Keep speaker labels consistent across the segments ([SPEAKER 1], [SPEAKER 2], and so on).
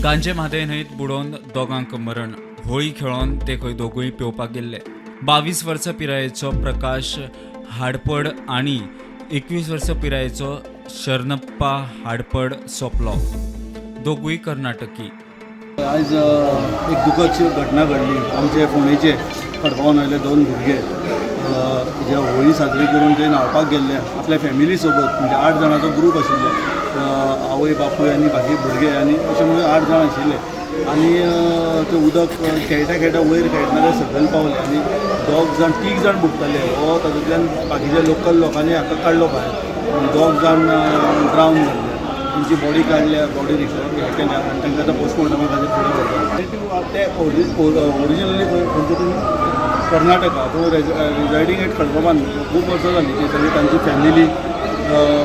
[SPEAKER 1] दांजे म्हादय न्हंयत बुडोवन दोगांक मरण. होळी खेळोन ते खंय दोगूय पेंवपाक गेल्ले. 22 वर्सां पिरायेचो प्रकाश हाडपड आनी 21 वर्सां पिरायेचो शरणप्पा हाडपड सोंपलो. दोगूय कर्नाटकी.
[SPEAKER 2] आयज एक दुखद घटना घडली. आमचे फोंडेचे खडपावन आयले दोन भुरगे जे होळी साजरी करून ते न्हांवपाक गेल्ले आपल्या फॅमिली सोबत, म्हणजे 8 जाणांचो ग्रूप आशिल्लो. आवय, बापूय आनी बाकी भुरगे आनी अशें म्हणून 8 जाण आशिल्ले आनी ते उदक खेळटा खेळटा वयर खेळटना ते सकयल पावले आनी दोग जाण, तीग जाण बुडटले. हो तातूंतल्यान बाकीच्या लोकल लोकांनी हाका काडलो भायर. दोग जाण ड्रावन जाल्ले. तेंची बॉडी काडल्या, बॉडी रिकवर हें केल्या आनी तांकां आतां पोस्टमॉर्टमा खातीर फुडें व्हरता. ते ओरिजिनली खंयचे तुमी? कर्नाटका, पूण रिजायडींग एट खडकोबान खूब वर्सां जालीं. ते सगळी तांची फॅमिली,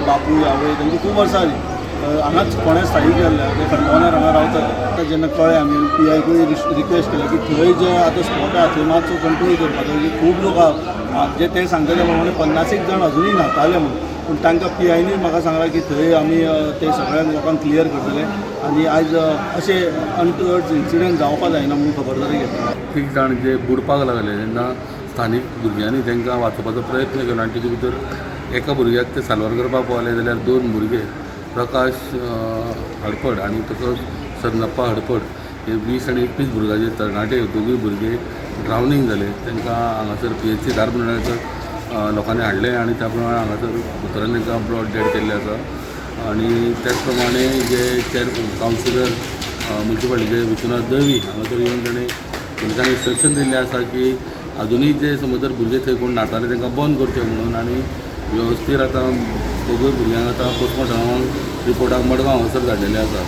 [SPEAKER 2] बापूय, आवय तांची खूब वर्सां जालीं हांगाच फोंड्या स्थायीक जाल्ले. ते खडपावनार हांगा रावतात. आतां जेन्ना कळ्ळें, आमी पी आयकूय रिक्वेस्ट केलें की थंय जे आतां स्पॉट आहा थंय मातसो कंट्रोल करपाचो की खूब लोक आहा. जे ते सांगता त्या प्रमाणे 50 एक जाण अजुनूय न्हाताले म्हणून. पूण तांकां पी आयनूय म्हाका सांगलां की थंय आमी ते सगळ्या लोकांक क्लियर करतले आनी आयज अशें अनटुवर्ड्स इन्सिडंट जावपा जायना म्हणून खबरदारी घेतली.
[SPEAKER 3] तीग जाण जे बुडपाक लागले तेन्ना स्थानीक भुरग्यांनी तांकां वाचोवपाचो प्रयत्न केलो आनी तितून भितर एका भुरग्याक ते साल्वार करपाक पावले, जाल्यार दोन भुरगे प्रकाश हडपड आनी तसोच सरनप्पा हडपड हे 20 आनी 21 भुरग्याचे तरणाटे दोगूय भुरगे ड्रावनींग जाले. तांकां हांगासर पीएचसी धारबांदोड्याचो लोकांनी हाडले आनी त्या प्रमाणे हांगासर दोतोरांनी तांकां ब्रॉट डेड केल्ले आसा. आनी त्याच प्रमाणे जे चेर कावन्सिलर मुन्सिपालिटीचे विश्वनाथ दळवी हांगासर येवन ताणें पुलिसांक इन्स्ट्रक्शन दिल्लें आसा की अजुनूय जे समज जर भुरगे थंय कोण न्हाताले तांकां बंद करचें म्हणून. आनी वेवस्थीत आतां दोगूय भुरग्यांक आतां पोस्टमॉर्टमाक रिपोर्टाक मडगांव हांगासर धाडलेले आसा.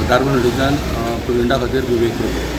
[SPEAKER 3] धारबांदोडेच्यान प्रिविंडा खातीर विवेक प्रभू.